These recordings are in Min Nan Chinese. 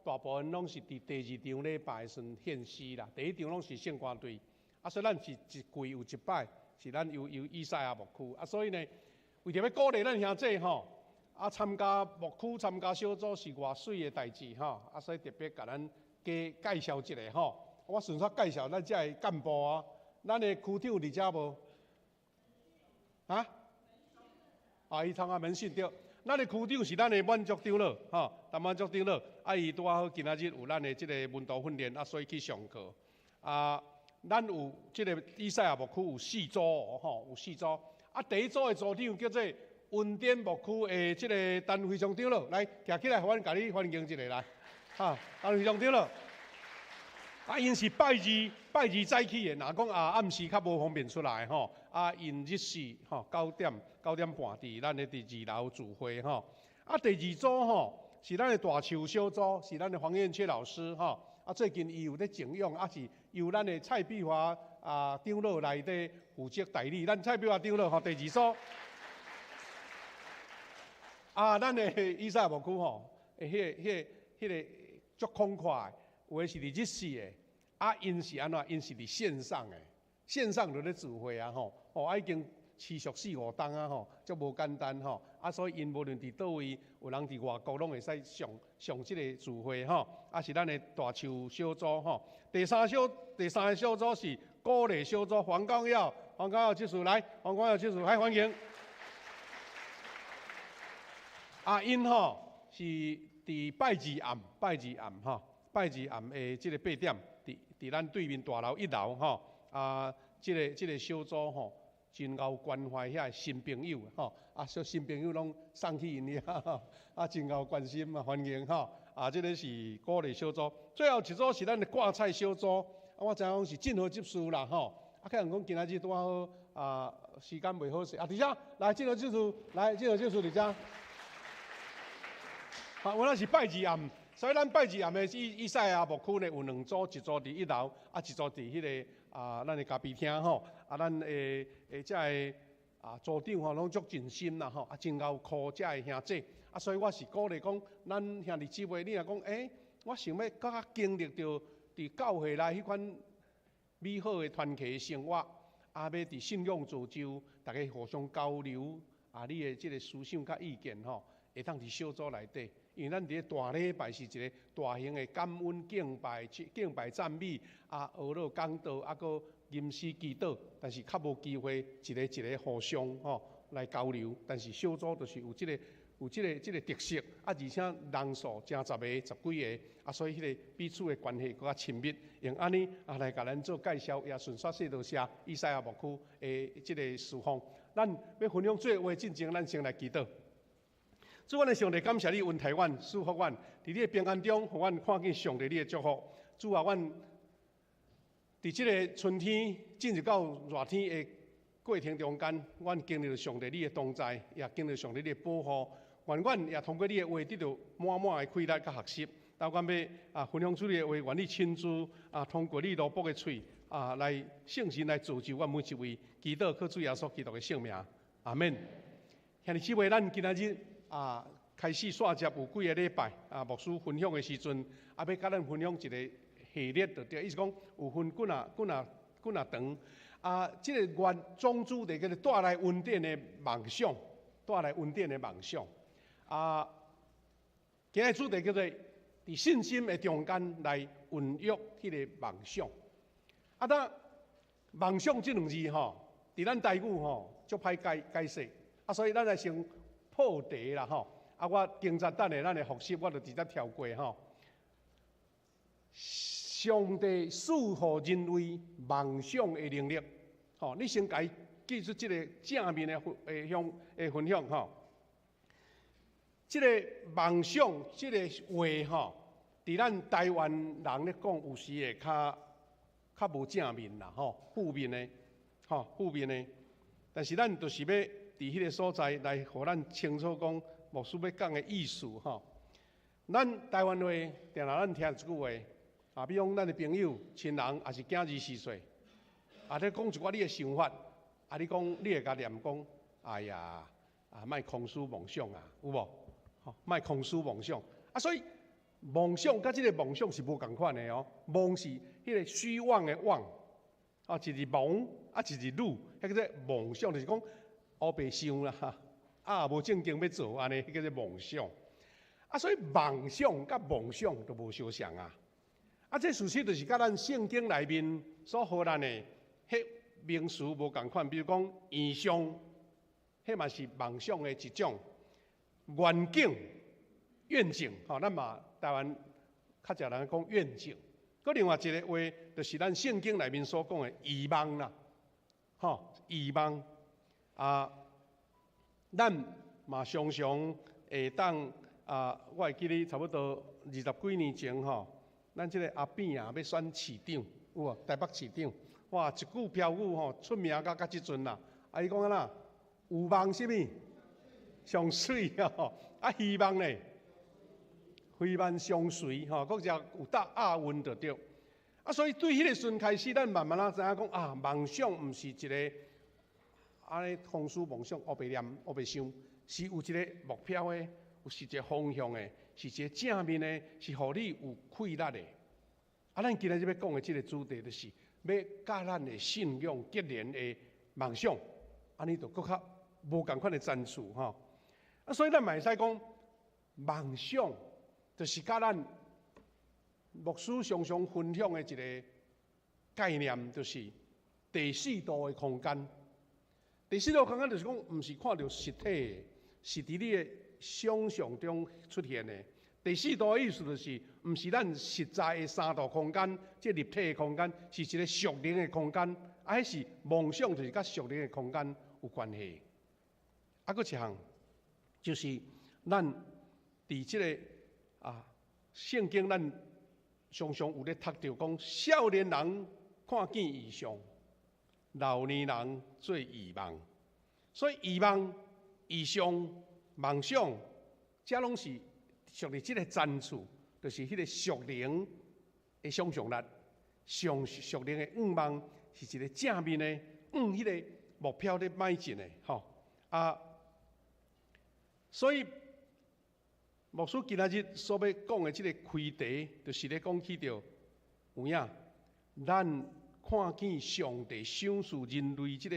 大部分攏是佇第二場禮拜的時陣獻詩啦，第一場攏是聖歌隊。啊，所以咱是一季有一擺是咱由以賽亞牧區。啊，所以呢，為著欲鼓勵咱兄弟吼，啊，參加牧區參加小組是偌媠的代誌吼，啊，所以特別共咱加介紹一下吼。我順續介紹咱遮的幹部啊，咱的區長佇遮無？啊？啊，伊參加門訓對。咱的區長是咱的滿足長老，吼，陳滿足長老，啊，伊拄仔好今仔日有咱的這個門徒訓練，啊，所以去上課。啊，咱有這個以賽亞牧區有四組哦，吼，有四組。啊，第一組的組長叫做恩典牧區的這個陳輝祥長老，來，徛起來，予阮共你歡迎一下來，哈，陳輝祥長老。啊，𪜶是拜二拜二早起的，若講啊暗時較無方便出來吼，啊，𪜶日時吼9點9點半佇咱的佇二樓聚會吼。啊，第二組吼是咱的大樹小組，是咱的黃燕雀老師吼。啊，最近伊有咧靜養，啊是由咱的蔡碧華啊長老來咧負責代理。咱蔡碧華長老吼，第二組。啊，咱的以賽亞牧區吼，彼個足慷慨，有的是佇日時的。啊，𪜶是按怎？𪜶是佇線上的，線上就咧聚會啊吼，哦，啊已經持續四五冬啊吼，足無簡單吼。啊，所以𪜶無論佇佗位，有人佇外國攏會使上上這個聚會吼。啊，是咱的大樹小組吼。第三個小組是鼓勵小組，黃光耀，黃光耀執事來，黃光耀執事來歡迎。啊，𪜶吼是佇拜二暗，拜二暗吼，拜二暗的這個8點。佇咱對面大樓一樓吼，啊，這個小組吼，真𠢕關懷遐新朋友吼，啊，所以新朋友攏送去𪜶遐，啊，真𠢕關心啊，歡迎吼，啊，這個是鼓勵小組，最後一組是咱的掛菜小組，啊，我知影講是進和執事啦吼，啊，可能講今仔日拄好啊，時間袂好勢，啊，佇遮來進和執事，來進和執事佇遮，啊，我那是拜二暗。所以咱拜二暗的以賽亞牧區呢有兩組，一組佇一樓，啊一組佇彼個啊咱的咖啡廳吼，啊咱的的遮个啊組長吼攏足盡心啦吼，啊真𠢕顧遮个兄弟，啊所以我是鼓勵講，咱兄弟姊妹，你若講欸，我想欲閣較經歷著佇教會內彼款美好的團契生活，啊欲佇信仰造就，逐家互相交流，啊你的這個思想佮意見吼，會當佇小組內底。因為咱佇咧大禮拜是一個大型的感恩敬拜、敬拜讚美，啊，學樂講道，啊，閣吟詩祈禱，但是較無機會一個一個互相吼來交流。但是小組就是有這個有這個這個特色，啊，而且人數成十個、十幾個，啊，所以彼個彼此的關係閣較親密。用按呢啊來共咱做介紹，也順續說多謝以賽亞牧區的這個事奉。咱欲分享主的話進前，咱先來祈禱。主，阮的上帝，感謝你恩待阮、賜福阮，佇你的平安中，予阮看見上帝你的祝福。主啊，阮佇這个春天進入到熱天的過程中間，阮經歷著上帝你的同在，也經歷上帝你的保護。願阮也通過你的話得著滿滿的氣力佮學習。當阮欲啊分享主你的話，願你親自啊通過你奴僕的喙啊來聖神來造就阮每一位。祈禱靠主耶穌基督的聖名，阿門。兄弟姊妹，咱今仔日啊，開始煞接有幾个禮拜啊，牧師分享的時陣，啊，欲共咱分享一個系列，就對，意思講有分幾若幾若幾若長。啊，這個月總主題叫做帶來恩典的夢想，帶來恩典的夢想。啊，今日主題叫做佇信心的中間來孕育彼个夢想。啊，當夢想這兩字吼，佇咱台語吼足歹解解釋，啊，所以咱來先破題啦吼！啊，我經濟等下咱來復習，我就直接跳過吼。上帝賜予人類夢想的能力，吼！你先共伊記住這个正面的分向的分享吼。這个夢想，這个話吼，佇咱台灣人咧講，有時會較較無正面啦吼，負面的，吼，負面的。但是咱就是欲佇彼个所在來，予咱清楚講牧師欲講的意思吼。咱台灣話，定定咱聽一句話，啊，比如講咱的朋友、親人，抑是囝兒24歲，啊，咧講一寡你的想法，啊，你講你會共念講，哎呀，啊，莫空思夢想啊，有無？吼，莫空思夢想。啊，所以妄想佮這个夢想是無仝款的哦。妄是彼个虛妄的妄，啊，一字妄，啊，一字女，彼叫做妄想，就是講烏白想啦，哈，啊，無正經欲做按呢，彼叫做妄想。啊，所以夢想佮妄想都無相像啊。啊，這事實就是佮咱聖經內面所予咱的彼名詞無仝款，比如講異象，彼嘛是夢想的一種。願景、願景，吼，咱嘛台灣較濟人講願景。閣另外一個話，就是咱聖經內面所講的異夢啦，吼，異夢啊，咱嘛常常會當啊，我會記得差不多二十幾年前吼，咱這個阿扁啊欲選市長，有無？台北市長，哇，一句標語吼，出名到這陣啦。啊，伊講按怎？有夢啥物？上媠吼，啊，希望呢？希望相隨吼，閣者有搭押韻就對。啊，所以對彼個時陣開始，咱慢慢仔知影講啊，夢想毋是一个按呢空思夢想，烏白念、烏白想，是有一个目標的，有是一个方向的，是一个正面的，是予你有氣力的。啊，咱今仔日欲講的這个主題，就是欲佮咱的信仰結連的夢想，按呢就閣較無仝款的層次吼。啊，所以咱嘛會使講夢想，就是佮咱牧師常常分享的一个概念，就是第四度的空間。第四度空間就是講，毋是看著實體的，是佇你的想象中出現的。第四度的意思就是，毋是咱實在的三度空間，這立體的空間，是一個屬靈的空間。啊，彼是夢想，就是佮屬靈的空間有關係。啊，閣一項，就是咱佇這个啊聖經，咱常常有咧讀著講，少年人看見異象，老年人做異夢。所以異夢、異象、夢想，這攏是屬佇這个層次，就是彼个屬靈的想象力，上屬靈的願望是一个正面的，向彼个目標咧邁進的，吼啊。所以牧師今仔日所欲講的這个開題，就是咧講起著有影，咱看見上帝賞賜人類這个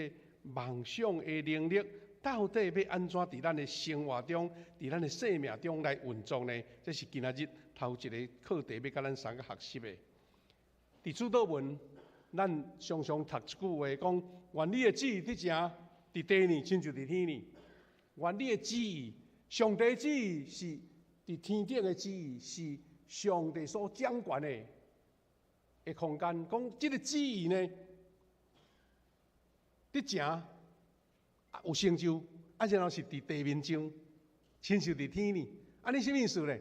夢想的能力，到底欲按怎佇咱的生活中，佇咱的生命中來運作呢？這是今仔日頭一个課題，欲佮咱三個學習的。佇主禱文，咱常常讀一句話，講願你的旨意得成佇地呢，親像佇天呢。願你的旨意，上帝旨意是佇天頂的旨意，是上帝所掌權的空間。講這个旨意呢，得成有成就，啊，然後是佇地面上，親像佇天呢。按呢啥物意思呢？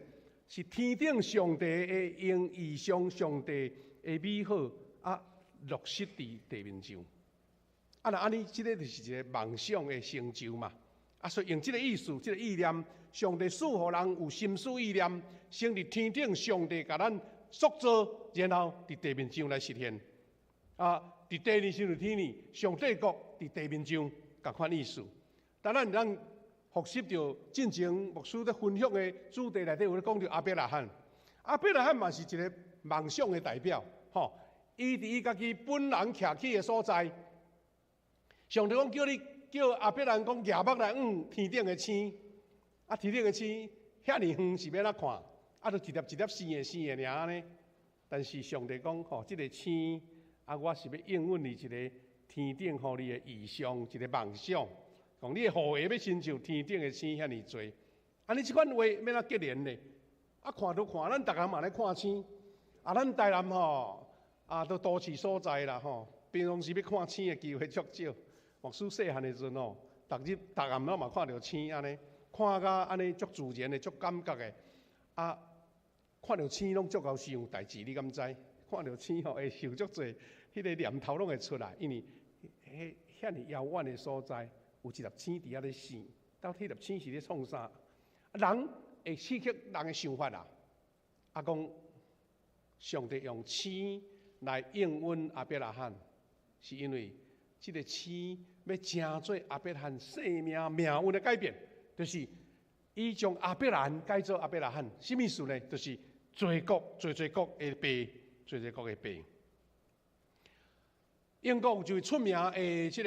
是天頂上帝的用異象，上帝的美好啊，落實佇地面上。啊，若按呢，這个就是一个夢想的成就嘛。啊，所以用這个意思、這个意念，上帝賜予人有心思意念，先佇天頂上帝共咱塑造，然後佇地面上來實現。啊，佇地面上佇天呢，上帝國佇地面上，仝款意思。當咱咱復習著進前牧師咧分享的主題內底有咧講著亞伯拉罕，亞伯拉罕嘛是一个夢想的代表，吼。伊佇伊家己本人徛起的所在，上帝講叫你叫亞伯蘭講舉目來望天頂的星，啊天頂的星遐爾遠是欲按怎看？啊，就一粒一粒星的星的爾按呢。但是上帝講吼，這个星啊，我是欲應允你一个天頂予你的異象，一个夢想。講你的後裔欲親像天頂的星遐爾濟。按呢這款話欲按怎結連呢？啊，看都看，咱逐工嘛咧看星。啊，咱台南吼，啊，都都市所在啦吼，平常時欲看星的機會足少。牧師細漢的時陣吼，逐日逐暗攏嘛看著星按呢，看甲按呢足自然的、足感覺的。啊，看著星攏足𠢕想代誌，你敢知？看著星吼會想足濟，彼个念頭攏會出來，因為彼遐爾遙遠的所在，有一粒星佇遐咧閃，到底彼粒星是咧創啥？人會刺激人的想法啦。啊，講上帝用星來應允亞伯拉罕，是因為這个星欲成做亞伯拉罕生命命運的改變，就是伊將亞伯蘭改做亞伯拉罕，啥物意思呢？就是濟國濟濟國的爸，濟濟國的爸。英國有一位出名的這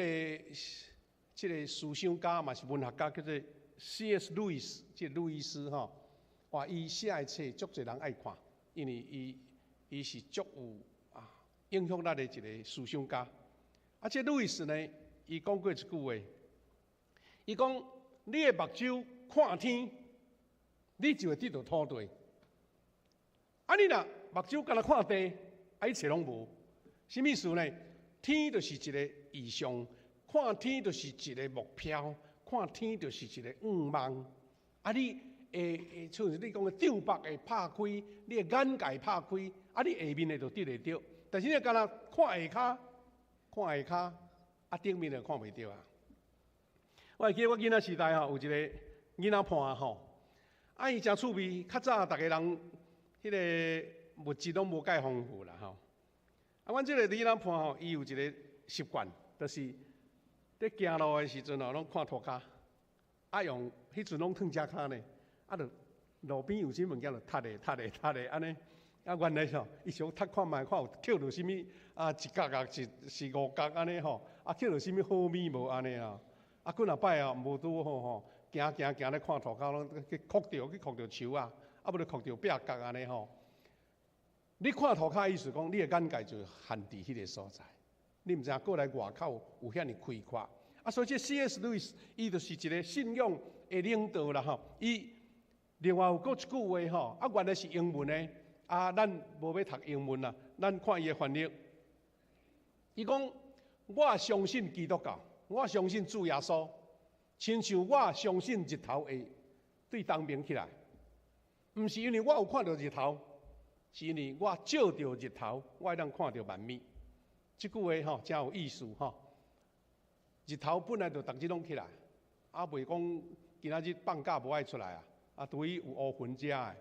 個思想家，嘛是文學家，叫做 C.S. 路易斯，這個路易斯吼，哇，伊寫的冊足濟人愛看，因為伊是足有影響力的一個思想家。啊，這路易斯呢，伊講過一句話，伊講：你的目睭看天，你就會得著土地；啊，你若目睭干焦看地，啊，一切攏無。啥物意思呢？天就是一個異象，看天就是一個目標，看天就是一個願望。啊，你會像你講的帳幕會拍開，你的眼界拍開，啊，你下面的就得會著。但是你干焦看下跤，看下跤，啊，頂面就看袂著啊。我會記得我囡仔時代吼，有一個囡仔伴吼，啊，伊誠趣味，較早逐个人彼個物質攏無蓋豐富啦吼。啊，阮這個囡仔伴吼，伊有一個習慣，就是佇行路的時陣吼，攏看塗跤，啊用彼陣攏褪隻跤呢，啊，就路邊有啥物件就踢咧踢咧踢咧按呢。啊，原來吼，伊想踢看覓，看有抾著啥物啊，一角啊，是是五角按呢吼，啊，抾著啥物好物無按呢啊？啊，幾若擺啊，無拄好吼，行行行咧看塗跤，攏去抾著樹啊，啊，無就抾著壁角按呢吼。你看塗跤，意思講，你的眼界就限佇彼個所在，你毋知影過來外口有遐爾開闊。啊，所以這 C.S. 路易斯，伊就是一個信仰的領導啦吼。伊另外有閣一句話吼，啊，原來是英文的，啊，咱無欲讀英文啦，咱看伊的翻譯。伊講：我相信基督教，我相信主耶穌，親像我相信日頭會對東邊起來，毋是因為我有看著日頭，是因為我照著日頭，我會當看著萬物。這句話吼，誠有意思吼。日頭本來就逐日攏起來，啊，袂講今仔日放假無愛出來啊，啊，除非有烏雲遮的。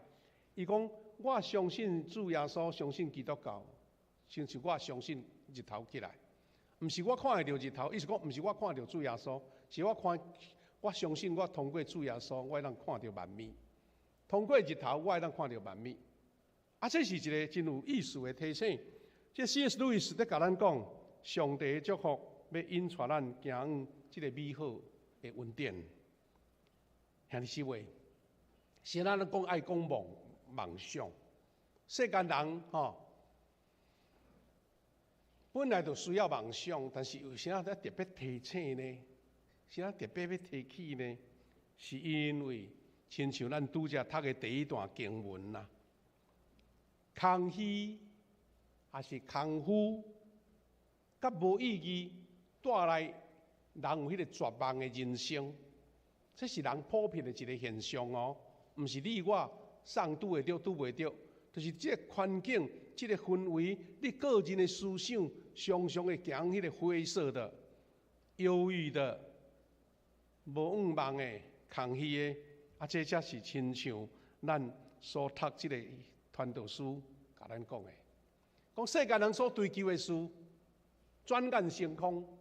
伊講我相信主耶穌，相信基督教，親像我相信日頭起來，毋是我看會著日頭，意思講毋是我看著主耶穌，是我看我相信我通過主耶穌，我會當看著萬物。通過日頭，我會當看著萬物。啊，這是一個真有意思的提醒。這 C.S. 路易斯佇共咱講，上帝的祝福欲引帶咱行往這個美好的恩典。兄弟姊妹，是咱講愛講夢夢想，世間人吼，本來就需要夢想，但是為啥特別提醒呢？啥特別欲提起呢？是因為親像咱拄才讀的第一段經文啦，空虛抑是空虛，佮無意義帶來人有彼個絕望的人生，這是人普遍的一個現象哦，毋是你我送拄會著拄袂著，就是這個環境、這個氛圍，你個人的思想常常會行彼個灰色的、憂鬱的、無願望的、空虛的，啊，這才是親像咱所讀這個傳道書共咱講的，講世間人所追求的事，轉眼成空，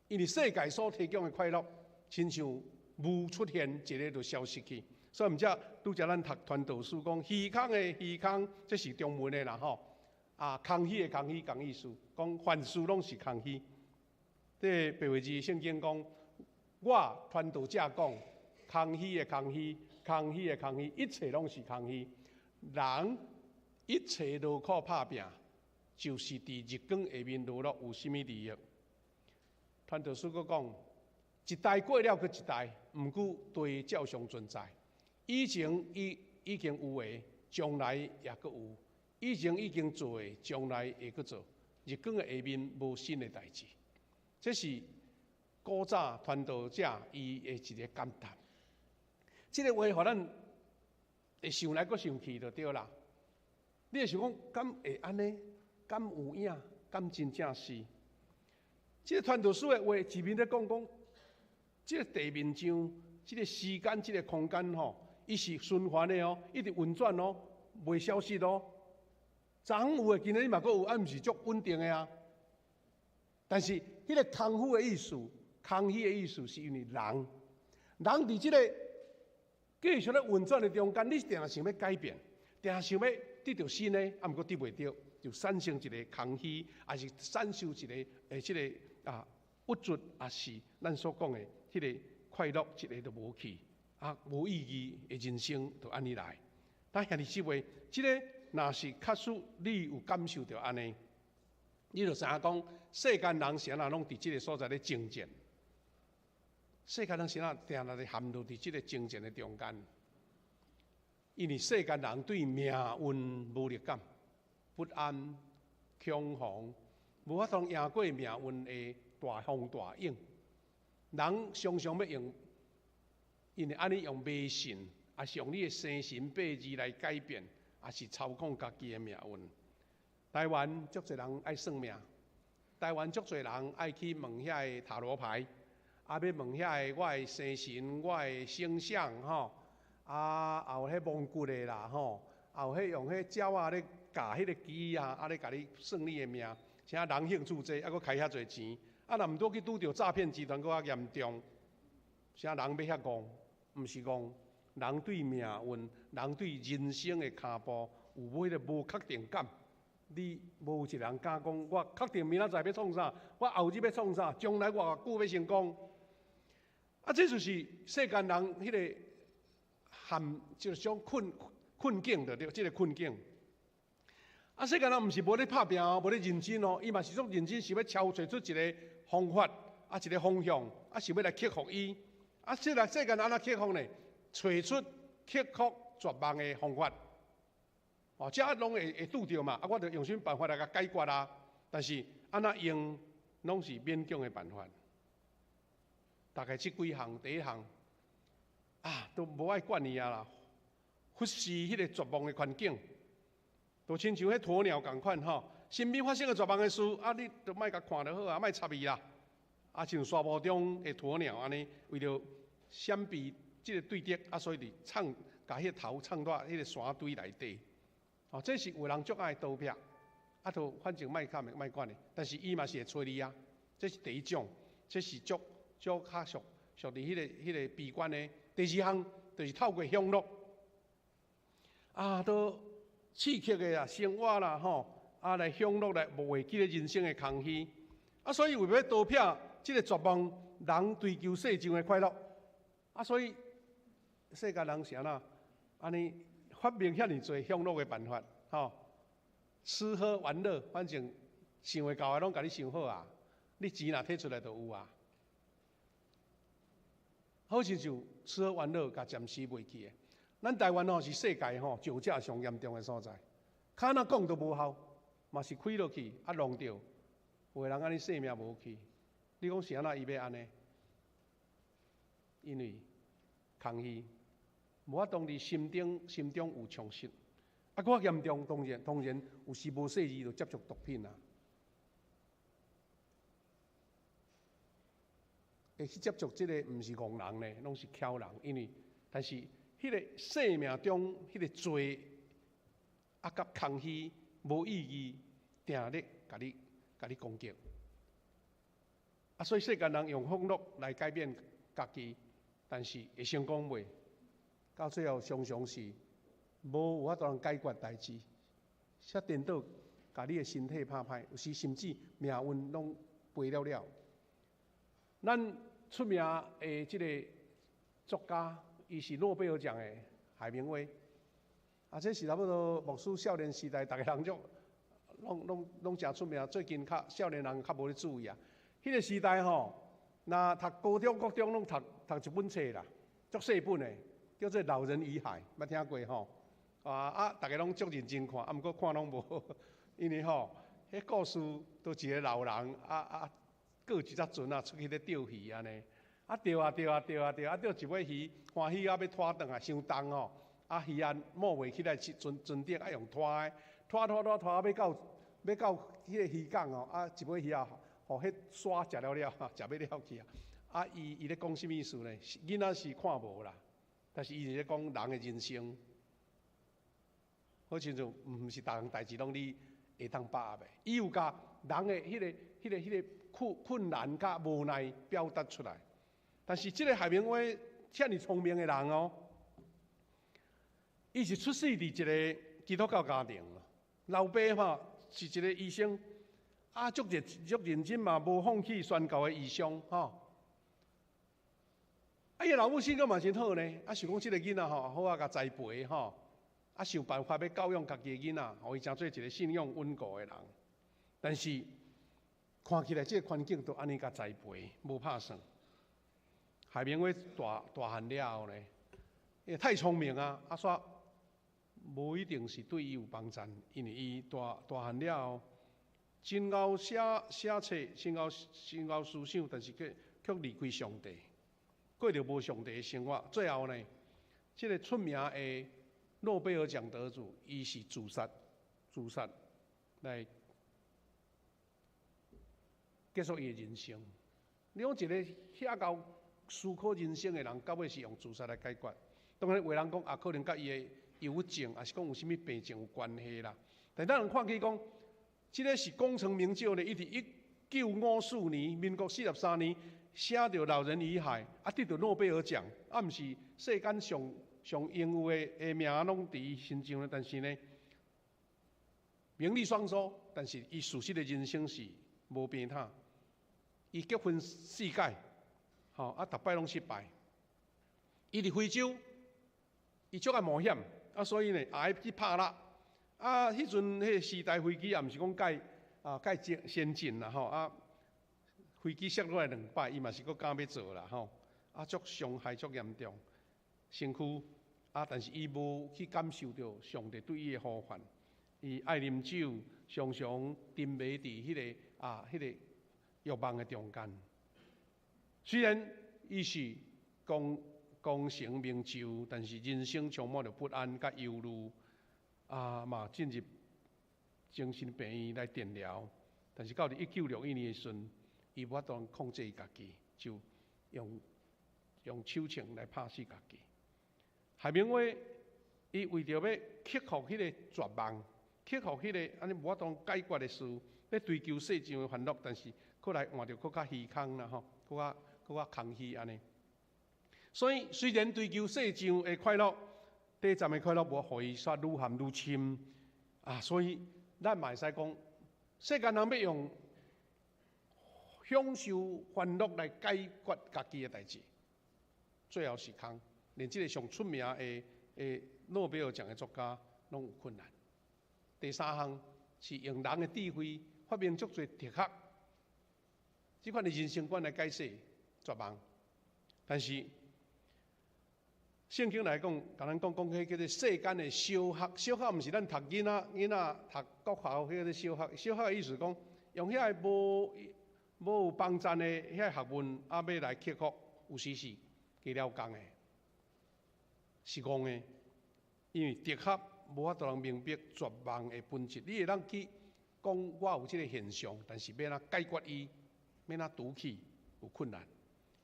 因為世界所提供的快樂，親像霧出現一下就消失去。所以毋才拄才咱讀傳道書講虛空的虛空，這是中文的啦吼。啊，空虛的空虛仝意思，講凡事攏是空虛。這白話字聖經講，我傳道者講，空虛的空虛，空虛的空虛，一切攏是空虛。人一切勞苦拍拚，就是佇日光下面勞碌有啥物利益？傳道書閣講，一代過了閣一代，毋過地照常存在。以前已經有的，將來也閣有；以前已經做的，將來會閣做。日光的下面無新的代誌，這是古早傳道者伊的一個感嘆。這個話予咱會想來閣想去就對啦。你會想講，敢會按呢？敢有影？敢真正是？這個傳道書的話，一面咧講講，這個地面上，這個時間，這個空間吼，伊是循環的哦，一直運轉哦，袂消失哦。昨昏有的，今仔日嘛閣有，啊，毋是足穩定的啊。但是，彼個空虛的意思，空虛的意思，是因為人，人佇這個繼續咧運轉的中間，你定定想欲改變，定定想欲得著新的，啊，毋過得袂著，就產生一个空虛，抑是產生一个這个鬱卒，抑是咱所講的彼个快樂，一个都無去，無意義的人生就按呢來。但兄弟姊妹，這个若是確實你有感受著按呢，你就知影講，世間人是按怎攏佇這个所在咧爭戰，世間人是按怎定定咧陷入佇這个爭戰的中間。因為世間人對命運無力感、不安、恐慌，無法度贏過命運的大風大湧。人常常欲用，因為按呢用迷信，抑是用你的生辰八字來改變，抑是操控家己的命運。台灣足濟人愛算命，台灣足濟人愛去問遐个塔羅牌，欲問遐个我的生辰、我的星象吼。也有彼摸骨的啦吼，也有彼用彼鳥仔咧咬彼个機啊，咧共你算你的命，啥人興趣濟，閣開遐濟錢，若毋拄去拄著詐騙集團，閣較嚴重。啥人欲遐戇？毋是戇，人對命運、人對人生的跤步有無彼个無確定感？你無一個人敢講，我確定明仔載欲創啥，我後日欲創啥，將來偌久欲成功？這就是世間人彼个陷，就是種困境著對，這个困境。世間人毋是無咧拍拚哦，無咧認真哦，伊嘛是足認真，想欲敲揣出一个方法，一个方向，想欲來克服伊。這個世間按怎克服呢？揣出克服絕望的方法。哦，這攏會拄著嘛，我著用啥物辦法來共解決啊？但是按怎用，攏是勉強的辦法。大概這幾項，第一項，都無愛管伊啊啦，忽視彼个絕望的環境，就親像彼鴕鳥仝款吼，身邊發生个絕望的事，你就莫共看就好啊，莫插伊啦。像沙漠中的鴕鳥按呢，為著閃避這个對敵，所以佇藏，共彼个頭藏佇彼个沙堆內底。哦，這是有人足愛逃避，就反正莫管的，莫管的。但是伊嘛是會揣你啊，這是第一種，這是足足較屬佇彼个悲觀的。第二項就是透過享樂，都刺激的啊生活啦吼，來享樂來無會記得人生的空虛，所以為欲逃避這个絕望，人追求世上的快樂，所以世間人是按怎按呢發明遐爾濟享樂的辦法，吼，吃喝玩樂，反正想會到的攏共你想好啊，你錢若提出來就有啊。好親像吃喝玩樂，共暫時袂記的。咱台灣吼是世界吼酒駕上嚴重的所在，較按怎講都無效，嘛是開落去弄著，有的人按呢性命無去。你講是按怎伊欲按呢？因為空虛，無法度佇心中有充實。閣較嚴重，當然有時無細膩就接觸毒品啊。會去接觸這个，毋是戇人呢，攏是巧人。因為，但是彼个生命中彼个罪，佮空虛、無意義，定咧共你攻擊。所以世間人用享樂來改變家己，但是會成功袂？到最後常常是無有法度解決代誌，煞顛倒，共你的身體拍歹，有時甚至命運攏背了了。咱出名的這个作家，伊是諾貝爾獎的海明威。這是差不多牧師少年時代，逐个人足攏誠出名。最近較少年人較無咧注意啊。彼个時代吼，若讀高中、國中攏讀一本冊啦，足細本的，叫做《老人與海》，捌聽過吼？逐个攏足認真看，毋過看攏無，因為吼，彼故事都一个老人閣一隻船出去咧釣魚按呢，釣啊釣啊釣啊釣，釣一尾魚，歡喜啊欲拖轉來，傷重吼，魚仔摸袂起來，船頂愛用拖的，拖拖拖拖，欲到彼个漁港吼，一尾魚仔，予彼沙食了了，食欲了去啊！伊咧講啥物意思呢？囡仔是看無啦，但是伊是咧講人的人生，好親像毋是逐項代誌攏你會當把握的，伊有共人的彼个困難佮無奈表達出來，但是這个海明威遮爾聰明的人哦，伊是出世佇一个基督教家庭，老爸吼是一個醫生，啊，足熱足認真嘛，無放棄宣教的異象吼。啊，伊老母性格嘛真好呢，啊，想講這个囡仔吼，好好共栽培吼，啊，想辦法欲教養家己的囡仔，予伊成做一個信仰穩固的人。但是看起來這个環境都按呢共栽培，無拍算。海明威大大漢了後呢，伊太聰明啊，啊，煞無一定是對伊有幫贊，因為伊大大漢了後，真𠢕寫寫冊，真𠢕真𠢕思想，但是卻卻離開上帝，過著無上帝的生活。最後呢，這个出名的諾貝爾獎得主，伊是自殺，自殺來結束伊的人生。你講一個遐𠢕思考人生的人，到尾是用自殺來解決。當然，有的人講啊，可能佮伊的憂鬱症，抑是講有啥物病症有關係啦。但咱人看起講，這个是功成名就的，伊佇1954年，民國43年，寫著《老人與海》，啊，得著諾貝爾獎，啊，毋是世間上上榮譽的的名攏佇伊身上咧。但是呢，名利雙收，但是伊事實的人生是無平坦。伊結婚四擺，吼啊，逐擺攏失敗。伊佇非洲，伊足愛冒險，啊，所以呢，也愛去拍獵。啊，彼陣彼个時代飛機也毋是講蓋啊蓋先先進啦吼，啊，飛機摔落來兩擺，伊嘛是閣敢欲做啦吼，啊，足傷害足嚴重，身軀啊，但是伊無去感受著上帝對伊的呼喚，伊愛啉酒，常常沉迷佇彼个啊彼个欲望的中間。雖然伊是功功成名就，但是人生充滿著不安佮憂慮，啊嘛進入精神病院來治療。但是到佇1961年的時陣，伊無法度控制伊家己，就用用手槍來拍死家己。海明威伊為著欲克服彼個絕望，克服彼个按呢無法度解決的事，欲追求世上的歡樂，但是閣來換著閣較虛空啦吼，閣較閣較空虛按呢。所以雖然追求世上的快樂，短暫的快樂無予伊煞愈陷愈深啊！所以咱嘛會使講，世間人欲用享受歡樂來解決家己的代誌，最後是空。連這个上出名的的諾貝爾獎的作家攏有困難。第三項是用人的智慧發明足濟哲學，這款的人生觀來解釋絕望。但是聖經來講，共咱講講彼叫做世間的小學，小學毋是咱讀囡仔囡仔讀國校彼个小學，小學的意思講，用遐个無無有幫贊的遐个學問，啊，欲來克服，有時是加了工的，是戇的，因為哲學無法度人明白絕望的本質。你會當去講我有這个現象，但是欲按怎解決伊，欲按怎除去，有困難。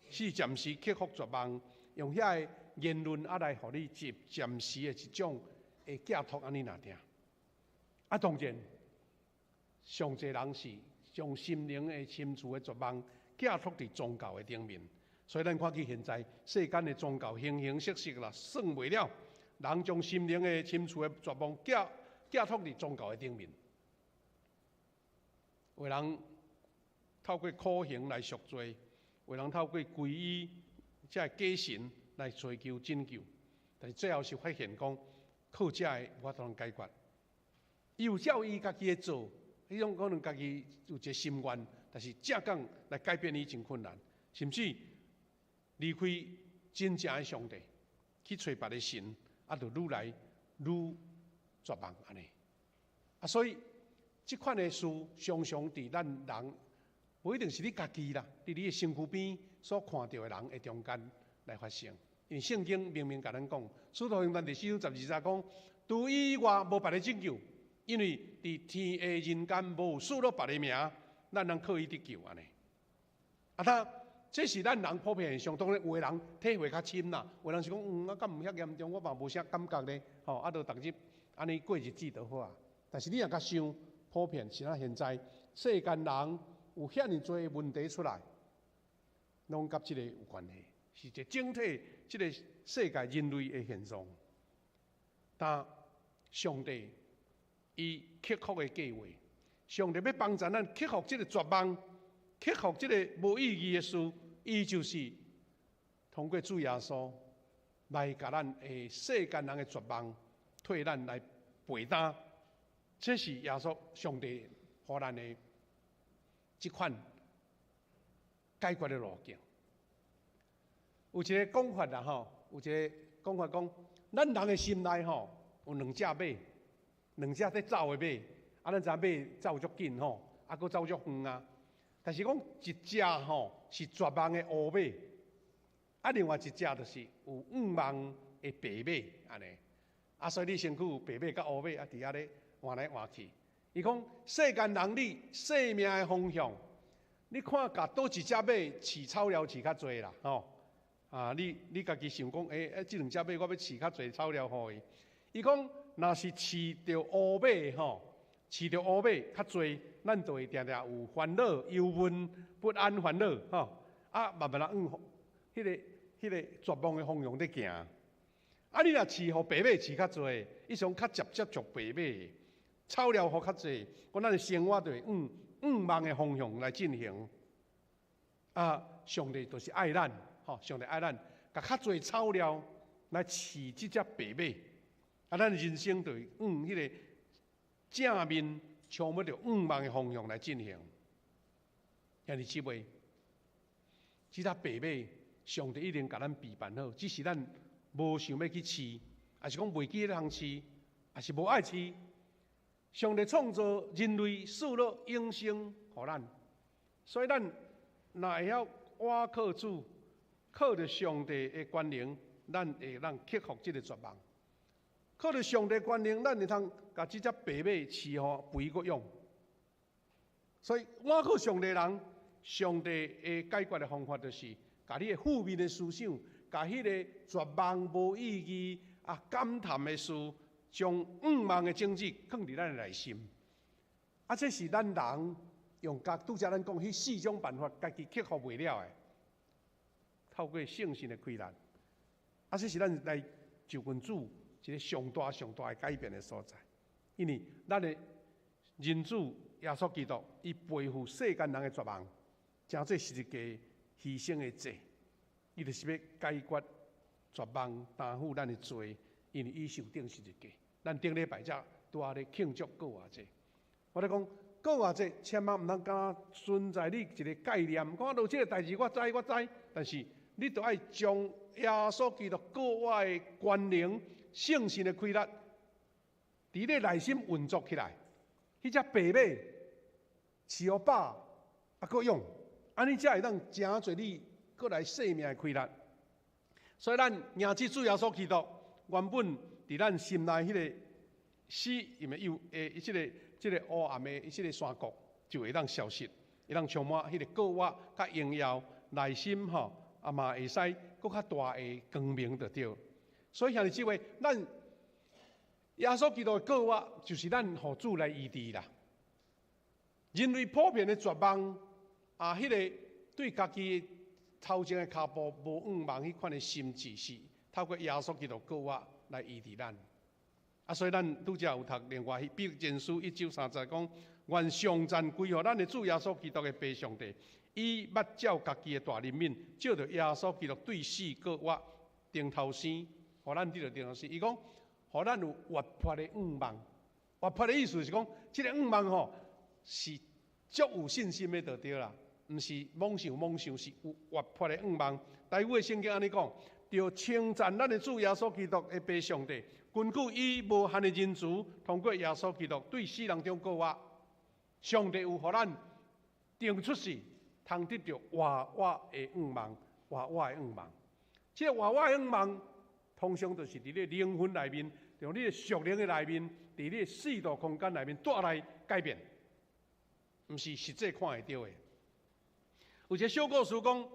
是暫時克服絕望，用遐个言論啊來予你一暫時的一種的寄託按呢爾爾。啊，當然，上濟人是將心靈的深處的絕望寄託佇宗教的頂面，所以咱看見現在世間的宗教形形色色啦，算袂了。人將心靈的深處的絕望寄寄託佇宗教的頂面，有人透過苦行來贖罪，有人透過皈依這个假神來尋求拯救，但是最後是發現講靠這个無法度解決。伊有照伊家己的做，彼種可能家己有一個心願，但是正講來改變伊真困難，甚至離開真正的上帝，去揣別个神，啊，就愈來愈絕望按呢。啊，所以這款的事常常佇咱人，無一定是你家己啦，佇你的身軀邊所看著的人的中間來發生。因為聖經明明共咱講，使徒行傳第四章12節講，除伊以外無別个拯救，因為佇天下人間無賜予別个名，咱通靠伊得救按呢。啊，他這是咱人普遍現象，當然有的人體會較深啦，有的人是講，嗯，啊，敢毋遐嚴重，我嘛無啥感覺咧，吼，啊，就逐日按呢過日子就好啊。但是你若較想普遍，是咱現在世間人有遐爾濟問題出來，攏佮這个有關係，是一個整體這个世界人類的現象。但上帝伊克服的計劃。上帝欲幫助咱克服這个絕望，克服這个無意義的事，伊就是通過主耶穌來共咱的世間人的絕望，替咱來背擔。這是耶穌上帝予咱的這款解決的路徑。有一个講法啦吼，有一个講法講，咱人的心內吼有兩隻馬，兩隻咧走的馬。啊，咱知影馬走足緊吼，啊，閣走足遠啊。但是講一隻吼是絕望的烏馬，啊，另外一隻就是有向望的白馬按呢。啊，所以你身軀有白馬佮烏馬啊，佇遐咧換來換去。伊講世間人你生命的方向，你看共佗一隻馬飼草料飼較濟啦，吼。啊，你家己想講，欸，這兩隻馬我欲飼較濟草料予伊。伊講，若是飼著烏馬吼，飼著烏馬較濟，咱就會定定有煩惱、憂悶、不安、煩惱，吼。啊，慢慢仔向彼个絕望的方向咧行。啊，你若飼予白馬飼較濟，伊想較接觸白馬，草料予較濟，講咱的生活就會向向望的方向來進行。啊，上帝就是愛咱。吼，上帝愛咱，共較濟草料來飼這隻白馬，啊，咱人生就會向彼个正面充滿著向望的方向來進行。兄弟姊妹，這隻白馬，上帝已經共咱備辦好，只是咱無想欲去飼，抑是講袂記咧通飼，抑是無愛飼。上帝創造人類，賜予永生予咱，所以咱若會曉倚靠主，靠著上帝的權能，咱會當克服這个絕望。靠著上帝權能，咱會通共這隻白馬飼予肥閣勇。所以，倚靠上帝人，上帝的解決的方法就是，共你的負面的思想，共彼个絕望、無意義啊、感嘆的事，將向望的種子囥佇咱的內心。啊，這是咱人用共拄才咱講彼四種辦法，家己克服袂了的。透過聖神的開力，啊，這是咱來就近主一个上大上大的改變的所在。因為咱的人主耶穌基督，伊背負世間人的絕望，成做十字架犧牲的祭，伊就是欲解決絕望，擔負咱的罪，因為伊受釘十字架。咱頂禮拜才拄仔咧慶祝復活節。我咧講復活節，千萬毋通干存在你一个概念，講到這个代誌我知我知，但是你著愛將耶穌基督復活的權能、聖神的開力，佇你內心運作起來。彼隻白馬飼予飽，啊，閣勇，按呢才會當成做你閣來生命的開力。所以咱迎接主耶穌基督，原本佇咱心內彼个死，因為有的這个烏暗的這个山谷，就會當消失，會當充滿彼个復活佮榮耀內心吼，啊嘛會使閣較大的光明就對。所以兄弟姊妹，咱耶穌基督的復活，就是咱予主來醫治啦。人類普遍的絕望啊，彼个對家己頭前的跤步無向望彼款的心志，是透過耶穌基督復活來醫治咱。啊，所以咱拄才有讀另外彼彼前書一章三節講，願頌讚歸予咱的主耶穌基督的父上帝，伊捌照家己的大憐憫，藉著耶穌基督對死復活，重頭生，予咱得著重頭生。伊講，予咱有活潑的向望。活潑的意思是講，這个向望吼是足有信心的就對啦，毋是妄想妄想，是有活潑的向望。台語的聖經按呢講，著稱讚咱的主耶穌基督的父上帝，根據伊無限的仁慈，通過耶穌基督對死人中復活，上帝有予咱重出世，通得著活活的向望，活活的向望。這个活活的向望，通常就是佇你靈魂內面，佇你的屬靈的內面，佇你的四度空間內面帶來改變，毋是實際看會著的。有一个小故事講，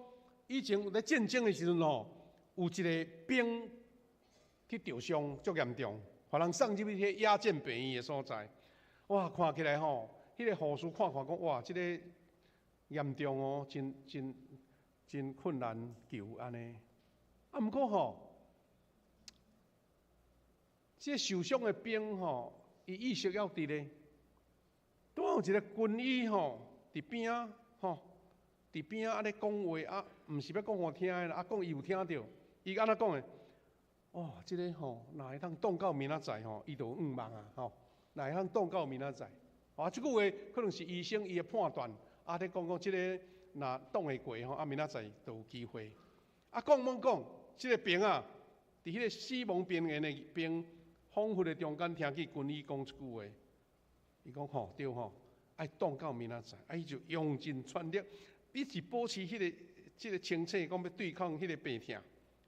以前咧戰爭的時陣吼，有一个兵去著傷，足嚴重，予人送入去彼野戰病院的所在。哇，看起來吼，彼个護士看看講，哇，這个嚴重哦，真真真困難救按呢。啊，毋過吼，這個受傷的兵吼，伊意識猶佇咧，拄有一個軍醫吼，佇邊仔吼，佇邊仔按呢講話啊，毋是欲講予聽的啦，啊講伊有聽著，伊按怎講的？哦，這個吼，若會當擋到明仔載吼，伊就有向望啊，吼，若會當擋到明仔載，啊，這句話可能是醫生伊的判斷，啊，咧講講這個若擋會過吼，啊，明仔載就有機會。啊，講罔講，這個兵啊，佇彼個死亡邊緣的兵，彷彿的中間聽見軍醫講這句話，伊講吼對吼，愛擋到明仔載，啊，伊就用盡全力，一直保持彼個這個清醒，講欲對抗彼個病痛，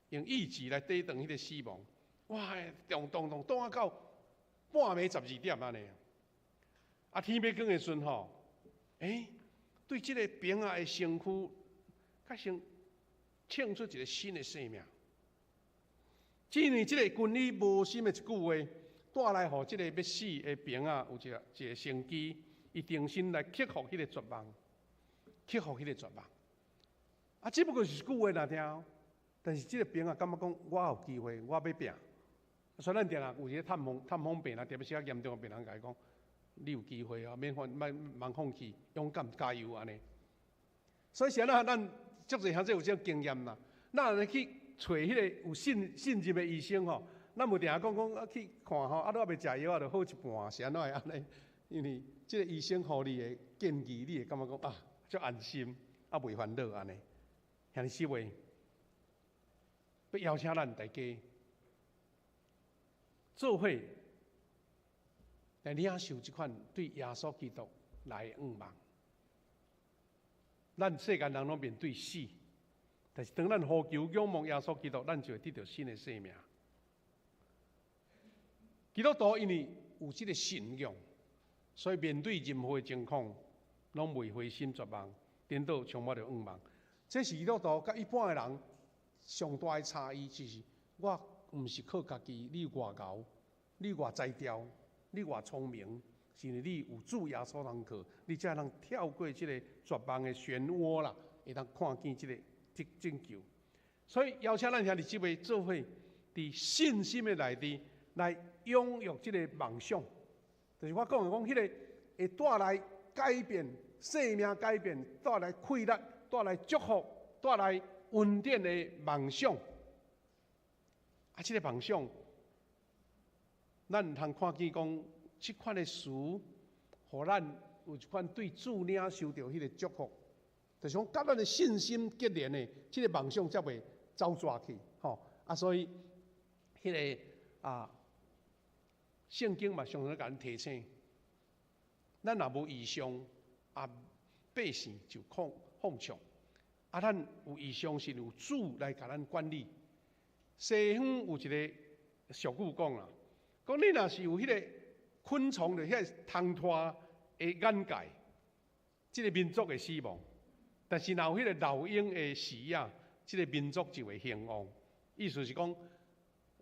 用意志來抵擋彼個死亡。哇！擋擋擋擋啊到半暝12點按呢。啊，天欲光的時陣吼，欸，對這個兵仔的身軀，較先衝出一個新的生命。只因為這個軍醫無心的一句話，帶來予這個欲死的兵仔有一個一個生機，伊重新來克服彼個絕望，克服彼個絕望。啊，只不過是一句話爾聽，但是這個兵仔感覺講，我有機會，我欲拼。所以咱定定有一個探訪探訪病人，特別是較嚴重的病人，共伊講，你有機會哦，免放免茫放棄，勇敢加油按呢。所以是按怎咱足濟兄弟有這種經驗啦。咱若去揣彼個有信信任的醫生吼，咱無定定講講啊去看吼，啊你猶未食藥啊，就好一半，是按怎會按呢？因為這個醫生予你的建議，你會感覺講啊，足安心，啊袂煩惱按呢。兄弟姊妹，欲邀請咱大家做伙來領受這款對耶穌基督來的向望。咱世間人攏面對死，但是當咱呼求仰望耶穌基督，咱就會得著新的生命。基督徒因為有這個信仰，所以面對任何的情況，攏袂灰心絕望，顛倒充滿著向望。這是基督徒佮一般的人上大的差異，就是我毋是靠家己，你有偌𠢕，你偌才調，你偌聰明，是因為你有主耶穌通靠，你才會當跳過這個絕望的漩渦啦，會當看見這個拯救。所以邀請咱兄弟姊妹做伙，佇信心的內底來擁有這個夢想，就是我講的講，彼個會帶來改變生命改變，帶來氣力，帶來祝福，帶來恩典的夢想。啊，這個夢想，咱毋通看見講，這款的詞，予咱有一款對主領受著彼個祝福，就是講佮咱的信心結連的，這個夢想才袂走逝去，吼。啊，所以，彼個啊，聖經嘛常常共咱提醒，咱若無異象，啊，百姓就放放縱。啊，咱有異象是有主來共咱管理。西方有一個俗語講啦，講你若是有彼個昆蟲的彼個蟲豸的眼界，這個民族會死亡；但是若有彼個老鷹的視野，這個民族就會興旺。意思是講，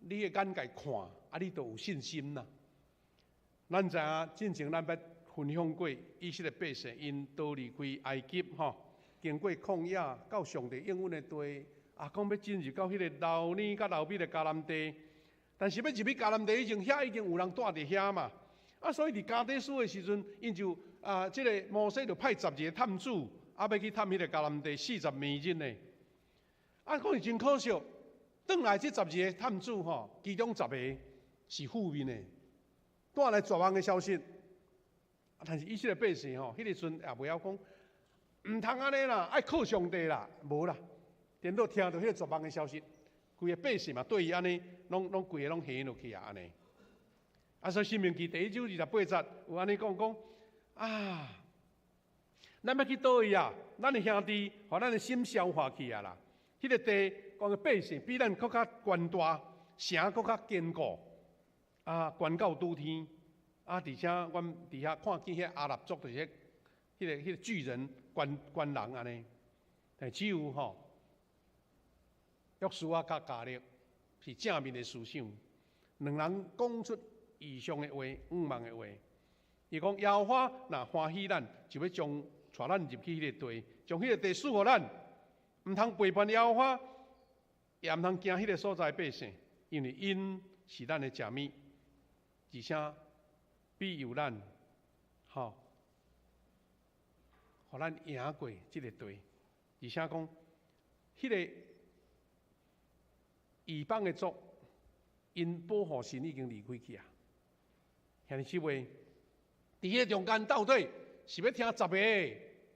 你的眼界看，啊，你就有信心啦。咱知影進前咱捌分享過，以色列百姓𪜶逃離開埃及吼，經過曠野到上帝應允的地，啊，講欲進入到彼個流奶佮流蜜的迦南地，但是欲入去迦南地以前，遐已經有人蹛佇遐嘛。啊，所以佇加低斯的時陣，𪜶就啊，這個摩西就派十二個探子，啊，欲去探彼個迦南地四十暝日呢。啊，講是真可惜，轉來這十二個探子吼，其中十個是負面的，帶來絕望的消息。但是以色列百姓吼，彼個時陣也袂曉講，毋通按呢啦，愛靠上帝啦，無啦。顛倒聽著彼個絕望的消息，規個百姓嘛對伊按呢，攏攏規个攏陷落去啊按呢。啊，所以申命記第一章28節有按呢講講啊，咱欲去佗位啊？咱的兄弟，予咱的心消化去啊啦。彼個地講的百姓比咱閣較懸大，城閣較堅固，啊，懸到拄天。啊，而且阮佇遐看見彼亞納族就是彼、彼個彼個巨人懸懸人按呢。但只有吼，約書亞佮迦勒是正面的思想，兩人講出異象的話、向望的話。伊講耶和華若歡喜咱，就欲將帶咱入去彼個地，將彼個地賜予咱。毋通背叛耶和華，也毋通驚彼個所在百姓，因為𪜶是咱的食物。而且庇佑咱，吼，予咱贏過這个地，而且講，彼个異邦的族，𪜶保護神已經離開去啊。兄弟姊妹，佇彼个中間到底是欲聽十個，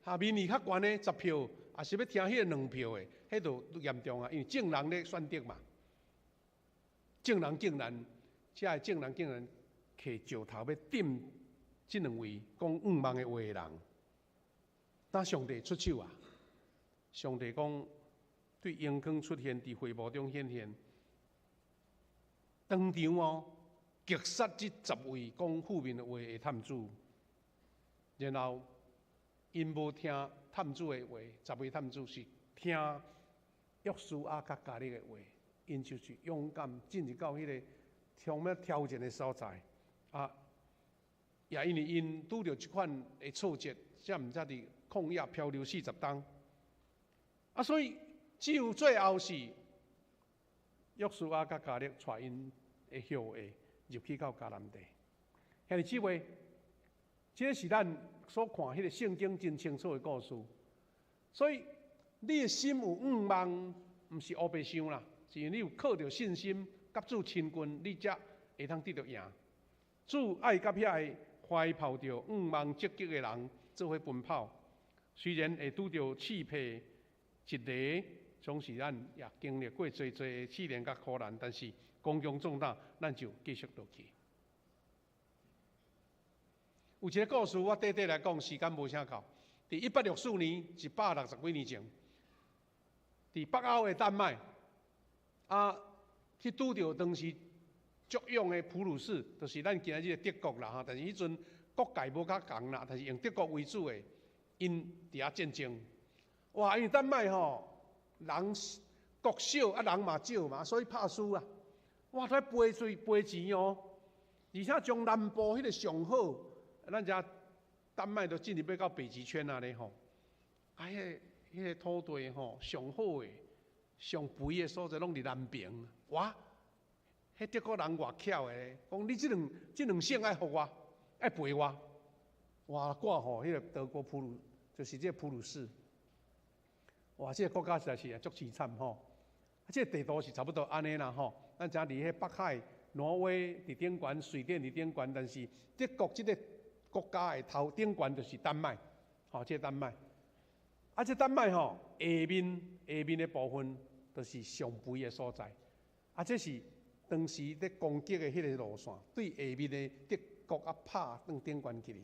哈民意較懸的十票，抑是欲聽彼个兩票的？彼就嚴重啊，因為眾人咧選擇嘛，眾人竟然，這个眾人竟然提石頭欲擲這兩位講向望的話的人，那上帝出手啊！上帝講對榮光出現，佇會幕中顯現，當場哦，擊殺這十位講負面的話的探子，然後𪜶無聽探子的話，十位探子是聽約書亞佮迦勒的話，𪜶就是勇敢進入到彼个充滿挑戰的所在啊！也因為𪜶拄著這款的挫折，才毋才佇曠野漂流40冬。啊，所以只有最後是約書亞佮迦勒帶𪜶的後裔入去到迦南地。兄弟姊妹，這是咱所看彼个聖經真清楚的故事。所以你的心有向望，毋是烏白想啦，是因為你有靠著信心，佮主親近，你才會通得著贏。主愛佮遐個懷抱著向望積極的人做伙奔跑，雖然會拄著刺皮一個，總是咱也經歷過濟濟的試煉佮苦難，但是剛強壯膽，咱就繼續落去。有一个故事，我短短來講，時間無啥夠。佇1864年，160幾年前，佇北歐的丹麥，啊，去拄著當時足勇的普魯士，就是咱今仔日的德國啦吼。但是彼陣國界無較仝啦，但是用德國為主的，𪜶佇遐戰爭。哇！因為丹麥吼人國小啊，人嘛少嘛，所以拍輸啊。哇！都賠稅賠錢哦，而且將南部彼个上好，咱遮丹麥都進入欲到北極圈啊咧吼。啊，彼个土地吼，上好的、上肥的所在，攏佇南邊。哇！彼德國人偌巧的，講你這兩省愛予我，愛賠我。哇！掛吼，彼个德國普魯，就是這個普魯士。哇！這个國家實在是足淒慘吼。這个地圖是差不多按呢啦吼。咱知影佇彼北海，挪威佇頂懸，瑞典佇頂懸，但是德國這个國家的頭頂懸就是丹麥，吼，這个丹麥。啊，這丹麥吼下面的部分，就是上肥的所在。啊，這是當時咧攻擊的彼个路線，對下面的德國啊拍轉頂懸去。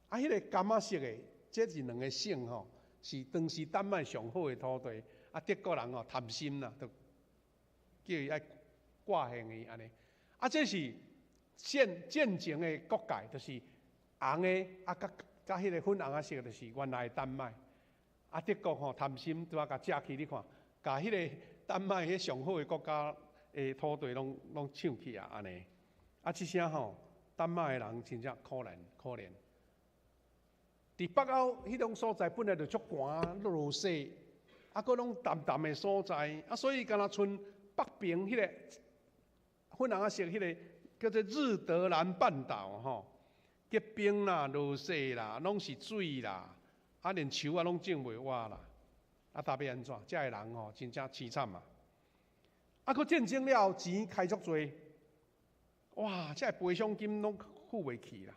啊，彼个柑仔色的，這是兩个省吼，是當時丹麥上好的土地。啊，德國人吼貪心啦，就叫伊愛掛獻伊按呢。啊，這是戰戰前的國界，就是紅的啊，佮佮彼个粉紅仔色，就是原來的丹麥。啊，德國吼貪心，拄仔共食去，你看，共彼个丹麥彼上好的國家的土地攏攏搶去啊，按呢。啊，這聲吼，丹麥的人真正可憐可憐。佇北歐彼種所在本來就足寒，落雪，啊，閣攏澹澹的所在，啊，所以敢若賰北邊彼个粉紅仔色彼个叫做日德蘭半島吼，結冰啦、落雪啦，攏是水啦，啊，連樹仔攏種袂活啦，啊，焦欲按怎？遮的人吼，真正淒慘啊！啊，閣戰爭了後，錢開足濟，哇，這个賠償金攏付袂起啦。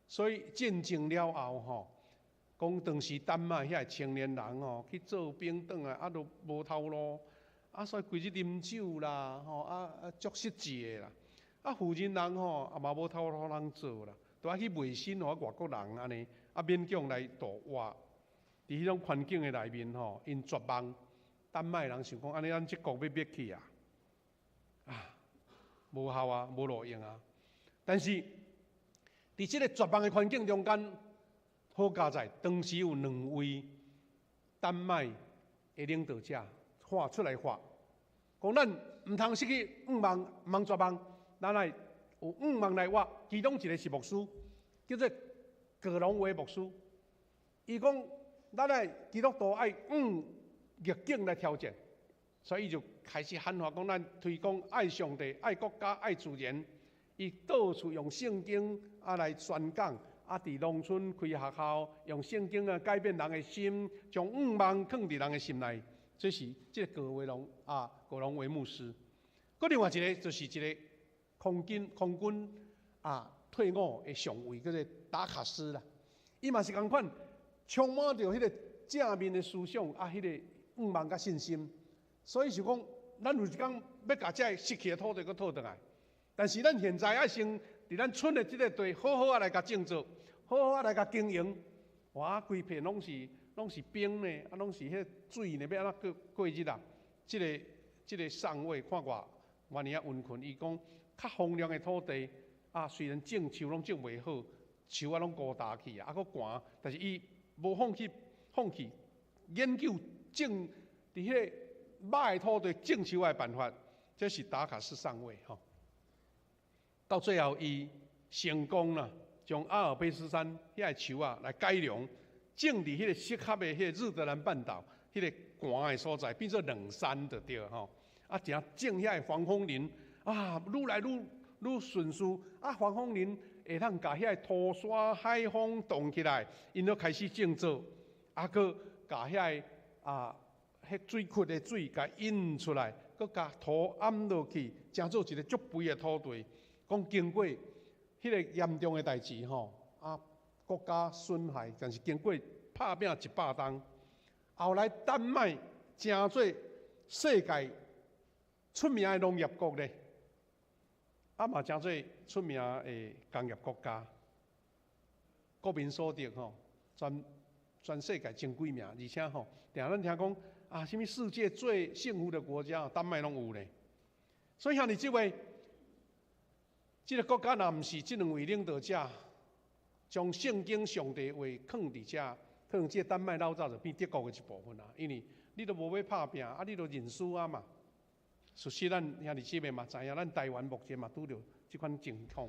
所以戰爭了後吼，講當時丹麥遐个青年人吼去做兵轉來，啊，都無頭路，啊，所以規日啉酒啦，吼，啊啊足失志的啦。啊，婦人人吼也嘛無頭路通做啦，都愛去賣身予外國人按呢，啊勉強來度活。佇彼種環境的內面吼，𪜶絕望。丹麥人想講，按呢咱這國欲滅去啊！啊，無效啊，無路用啊。但是，佇這个絕望的環境中間，好佳哉，當時有兩位丹麥的領導者喊出來話，講咱毋通失去向望，毋通絕望，咱愛有向望來活。其中一个是牧師，叫做葛龍威牧師。伊講，咱愛基督徒愛向逆境來挑戰，所以伊就開始喊話講，咱推廣愛上帝、愛國家、愛自然，伊到處用聖經啊來宣講，啊佇農村開學校，用聖經啊改變人的心，將向望囥佇人的心內。這是這個葛維龍啊，葛龍維牧師。閣另外一個就是一個空軍啊退伍的上尉，叫做達卡斯啦。伊嘛是仝款，充滿著彼個正面的思想啊，彼個向望佮信心。所以就講，咱有一工欲共這个失去的土地閣討轉來，但是咱現在愛先佇咱村的這個地好好仔來共種作，好好仔來共經營。哇，規片攏是冰呢，啊，攏是彼水呢，欲按怎過過日啊？這個上尉看偌偌爾仔溫困，伊講較荒涼的土地啊，雖然種樹攏種袂好，樹仔攏孤焦去啊，啊閣寒，但是伊無放棄，放棄研究種佇彼個歹的土地種樹的辦法，這是達卡斯上尉吼。到最後，伊成功啦，將阿爾卑斯山遐个樹仔來改良，種佇彼個適合的彼個日德蘭半島彼個寒的所在，變做冷杉就對吼。啊，誠種遐个防風林啊，愈來愈愈順序啊，防風林會當共遐個土沙海風擋起來，𪜶就開始種作，啊，閣共遐个啊，彼水窟的水共引出來，閣共土掩落去，成做一個足肥的土地。講經過彼個嚴重的代誌吼，啊，國家損害，但是經過拍拚100冬，後來丹麥成做世界出名的農業國咧，啊嘛成做出名的工業國家。國民所得吼，全世界前幾名，而且吼，定咱聽講啊，啥物世界最幸福的國家，丹麥攏有咧。所以兄弟姊妹，這個國家若毋是這兩位領導者將聖經上帝話囥佇遮，可能這個丹麥老早就變德國的一部分啦。因為你都無欲拍拚，啊，你都認輸啊嘛。事實咱兄弟姊妹嘛知影，咱台灣目前嘛拄著這款情況。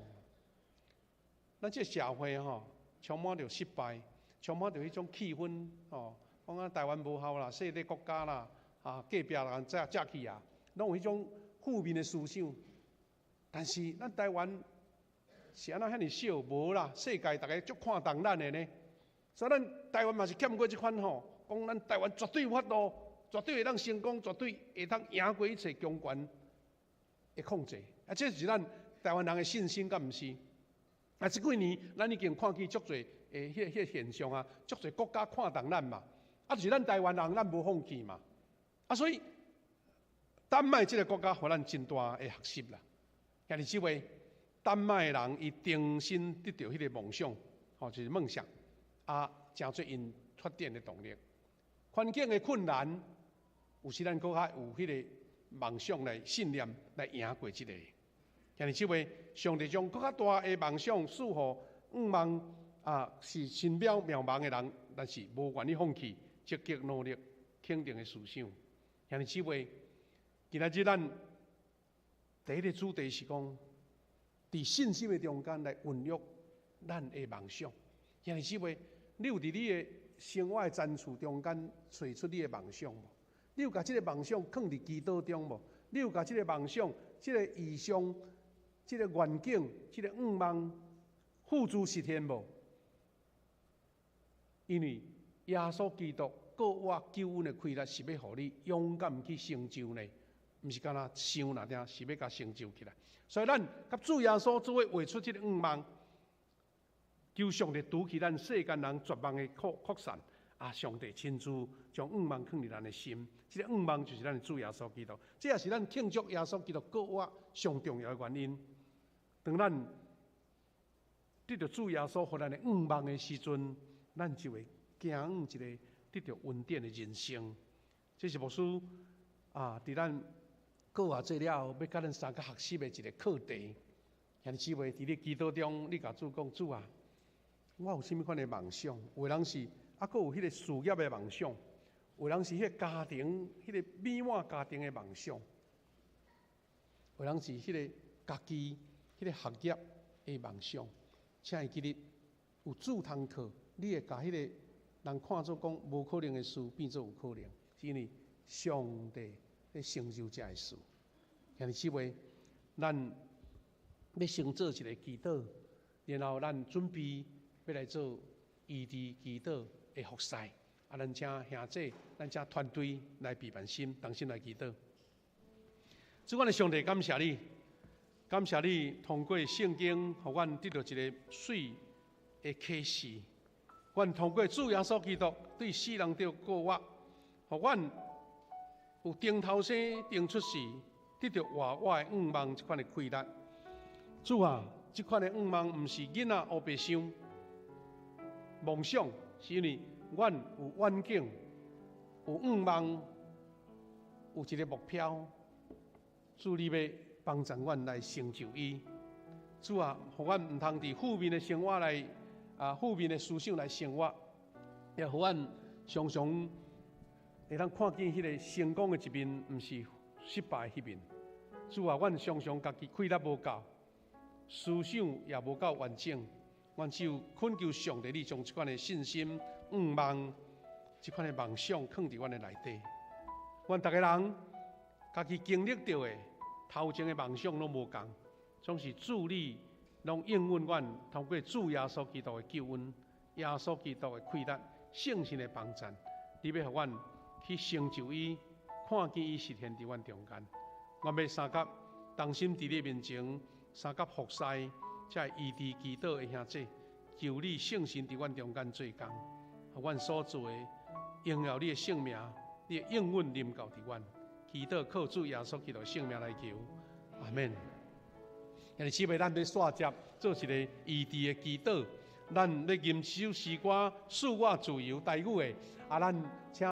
咱這個社會吼，充滿著失敗，充滿著彼種氣氛吼，講啊台灣無效啦，細個國家啦，啊隔壁人食食去啊，攏有彼種負面的思想。但是咱台灣是按怎遐爾小？無啦，世界逐家足看重咱的呢。所以咱台灣嘛是欠過這款吼，講咱台灣絕對有法度，絕對會當成功，絕對會當贏過一切強權的控制。啊，這是咱台灣人的信心，敢毋是？啊，這幾年咱已經看見足濟的彼個現象啊，足濟國家看重咱嘛。啊，就是咱台灣人，咱無放棄嘛。啊，所以丹麥這個國家予咱真大的學習啦。兄弟姊妹，丹麥人伊重新得著彼個夢想，吼，就是夢想，啊，成做𪜶發展的動力。環境的困難，有時咱閣較有彼個夢想來信念來贏過這個。兄弟姊妹，上帝將閣較大的夢想賜予向望啊，是心渺渺茫的人，但是無願意放棄，積極努力，肯定的思想。兄弟姊妹，今仔日咱第一個主題是講，佇信心的中間來孕育咱的夢想。兄弟姊妹，你有佇你的生活的層次中間揣出你的夢想無？你有共這個夢想囥佇祈禱中無？你有共這個夢想、這個異象、這個願景、這個願望付諸實現無？因為耶穌基督復活救恩的氣力是欲予你勇敢去成就呢，毋是干焦想爾爾，是欲共成就起來。所以咱佮主耶穌做伙畫出這個願望，求上帝除去咱世間人絕望的擴散。啊！上帝親自將願望囥佇咱的心，這個願望就是咱的主耶穌基督。這也是咱慶祝耶穌基督復活上重要的原因。當咱得著主耶穌予咱的願望的時陣，咱就會行向一個得著恩典的人生。這是牧師啊，佇咱過活節了後，欲佮咱三個學習的一個課題。兄弟姊妹，佇你祈禱中，你共主講：主啊，我有啥物款的夢想？有的人是啊，閣有彼個事業的夢想；有人是彼個家庭、彼個美滿家庭的夢想；有人是彼個家己、彼個學業的夢想。請會記得，有主通靠，你會共彼個人看做講無可能的事變做有可能，是因為上帝咧成就這个事。兄弟姊妹，咱欲先做一个祈禱，然後咱準備欲來做醫治祈禱的服侍。啊，咱請兄姐，咱請團隊來備辦心，同心來祈禱。主，阮的上帝，感謝你，感謝你通過聖經，予阮得到一个媠的啟示。阮通過主耶穌基督對死人著復活，予阮有重頭生、重出世，得著活活的向望這款的氣力。主啊，這款的向望毋是囡仔烏白想夢想，是因為阮有遠景、有向望、有一个目標。主，你欲幫助阮來成就伊。主啊，予阮毋通佇負面的生活來啊，負面的思想來生活，也予阮常常會當看見彼个成功的一面，毋是失敗彼面。主啊，阮常常家己氣力無夠，思想也無夠完整，阮只有懇求上帝，你將這款的信心、向望、這款的夢想囥佇阮的內底。阮逐个人家己經歷著的頭前的夢想攏無仝，總是主你攏應允阮，通過主耶穌基督的救恩、耶穌基督的氣力、聖神的幫贊，你欲予阮去成就伊，看見伊實現佇阮中間。阮欲相佮同心佇你面前，相佮服侍，這个醫治祈禱的兄弟，求你聖神佇阮中間做工，予阮所做的榮耀你的聖名，你的應允臨到佇阮。祈禱靠主耶穌基督聖名來求，阿門。兄弟姊妹，咱欲紲接做一个醫治的祈禱，咱欲吟這首詩歌，賜我自由台語的，啊，咱請。